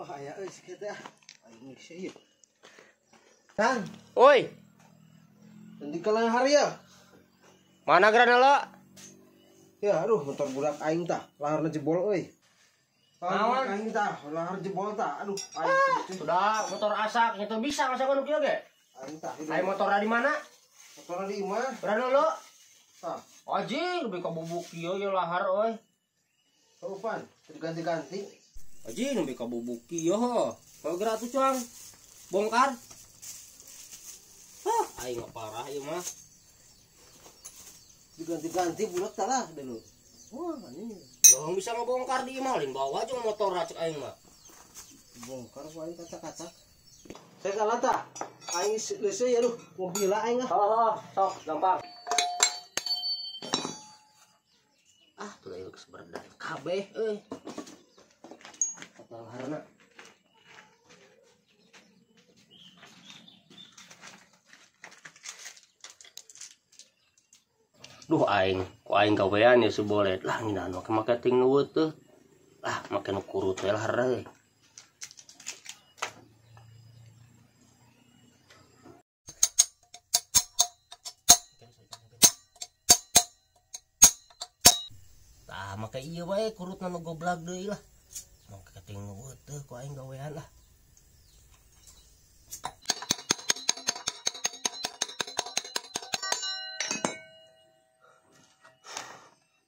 Wah, aya euy sakieu teh. Aing geus ieu. Kang. Oi. Nanti kalah hari ya. Mana granala? Ya, aduh motor budak aing tah, laharna jebol euy. Naon? Aing tah, lahar jebol tah. Aduh, aing sudah motor asak itu bisa masa nu kieu ge? Aing tah. Aing motorna di mana? Motorna di imah. Granala. Tah. Anjing lebih ka bubuk kieu ye lahar euy. Eupan, diganti-ganti. Anjing lebih ka bubuk kieu ho. Kalau gerak tuh cuang. Bongkar. Hah, aing mah parah ieu mah. Diganti-ganti budak tah lah dulu. Wah, ini dong bisa ngebongkar di imah lain bawa aja motor cek aing mah. Bongkar ku aing kaca-kaca. Saya kalah tah. Aing leuseuh ya duh, mobil aing ah. Heeh, sok gampang. Ah, tuh aing geus berdan kabeh euy. Laharna. Duh aing, ku aing gawean ya subolet lah nginaan make marketing nu teu. Lah make nu kurut we lah euy. Tah make ieu wae kurutna nu goblag deui lah. Marketing nu teu ku aing gawean lah.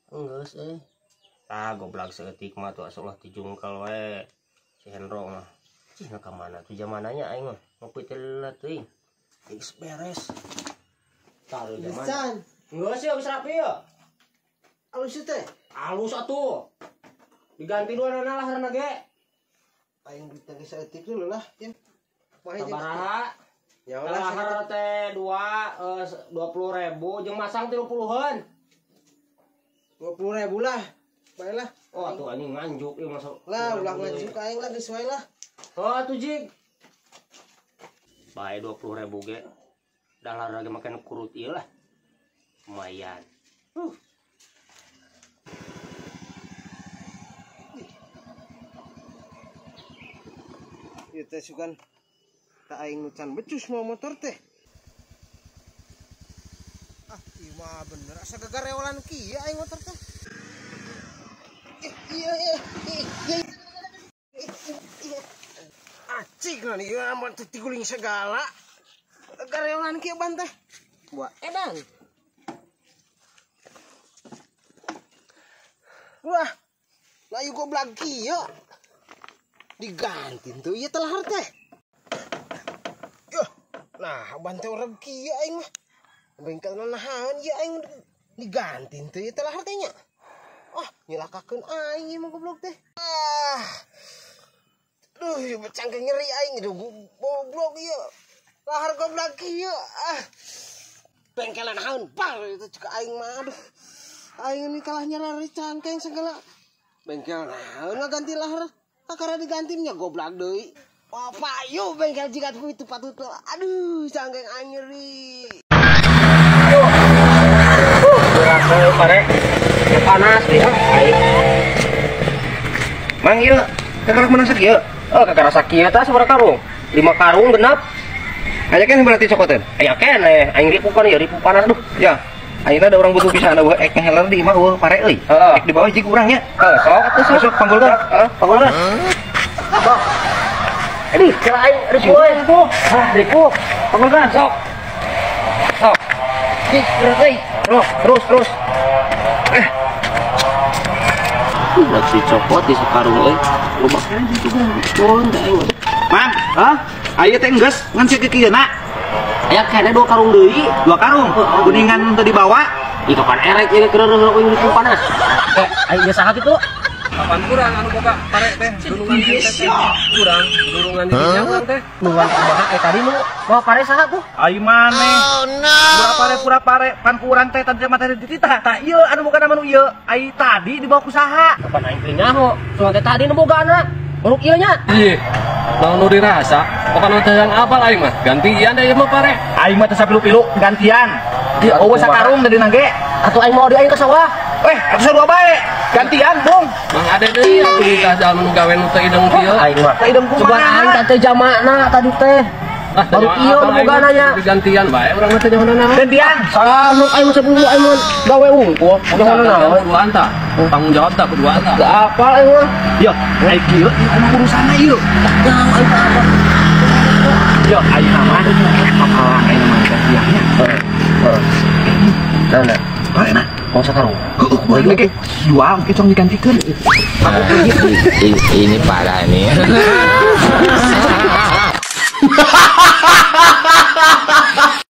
Enggeus euy. Ah goblok saeutik mah tuh asup lah tijungkal wae si Hendro mah. Cih ka mana tuh zamananya aing mah. Ngopi teh leulah teuing. Geus beres. Taruh zaman. Enggeus ya geus rapi ya. Alus teh. Alus atuh. Diganti dua nana laharna ge. Aing duit geus saeutik dulu lah ya. Sabaraha? Ya ulah lahar teh 2 20.000 jeung masang 30-an. 20.000 lah. Baiklah. Oh, atuh anjing nganjuk ieu masuk. Lah, ulah nganjuk aing lah geus wae lah. Oh, atuh jig. Bae 20.000 ge. Dalar lagi makan kurut ieu lah. Lumayan. Ieu teh sugan tak aing nu can becus mau motor teh. Ah, ieu mah bener asa gagareolan kieu aing motor teh. Iya iya iya. Acik lah ieu mah teh tiguling segala. Gagareolan kieu ban teh. Buat edan. Wah, layu goblok kieu. Diganti tuh ieu telahar teh. Yuh, nah ban teh urang kieu aing mah. Bengkel nahan ieu aing diganti teu ieu telahar teh nya. Ah, nyelakakeun aing ieu mah goblok teh. Ah. Duh, ieu cangkeng nyeri aing duh goblok ieu. Lahar goblok kieu. Ah. Bengkel naon bal itu cek aing mah aduh. Aing ini kalah nyerari cangkeng segala. Bengkel naon ngaganti lahar. Kakara diganti nya goblok deui. Papayu bengkel jigat ku itu patut. Aduh, cangkeng aing nyeri. Berat pare. Panas deh. Mang ieu kakara menang sakieu. Oh, kakara sakieu tah sabaraha karung? 5 karung genap. Aya kan berarti cokoten. Aya keneh, aing ripu kan ya ripu panas duh. Ya. Ayeuna ada orang butuh pisan eueuh ek ngeheler di imah eueuh pare euy. Heeh. Ek di bawah jig urang nya. Heeh, sok atuh sok. Sok panggulkeun. Heeh, panggulkeun. Sok. Aduh, kira aing ripu euy. Hah, ripu. Panggulkeun sok. Sok. Ih, berat euy. Terus, terus. Udah dicopot di sekarung euy. Loba kan itu turun teh aing. Mang, hah? Aya teh enggeus ngan sieu kieu-kieuna. Aya keneh 2 karung deui. 2 karung. Kuningan teu dibawa. Ih kapan erek ieu keur eueuh panas. Eh, aing geus saha kitu? Kapan kurang anu boga pare teh dunungan teh kurang dunungan di dinya urang teh. Nungan kumaha tadi nu bawa pare saha tuh? Ai maneh. Oh no. Pura pare pura pare pan kurang teh tadi mah teh dititah. Tah ieu anu boga nama nu ieu. Ai tadi dibawa ku saha? Kapan aing teu nyaho? Soalnya teh tadi nu bogana. Uruk ieu nya. Ih. Naon nu dirasa? Pokona teh yang apal aing mah. Gantian da ieu mah pare. Aing mah teh sapilu-pilu gantian. Di eueuh sakarung da dina ge. Atuh aing mau di aing ka sawah. Eh, atuh sarua bae. Gantian, Bung. Mang Ade deui atuh tah jalma nu gawe nu teu ideng kieu. Aing mah. Teu ideng Coba kumaha? aing teh jamana tadi teh. Baru ieu nu boga nanya. Gantian bae urang mah teh nyaho naon. Gantian. Salah aing sebelum aing mah gawe wungkul. Nyaho naon. Kuduan tah. Tanggung jawab tah kuduan tah. Gak apal aing mah. Yo, ai kieu ieu kumaha urusanna ieu? Nyaho aing teh apa. Yo, ayeuna mah makalah ayeuna mah gantiannya. Heeh. Nah, Parena. mau sekarang. Heueuh, kumaha ge? Jual ke cong digantikeun. Ini parah nih.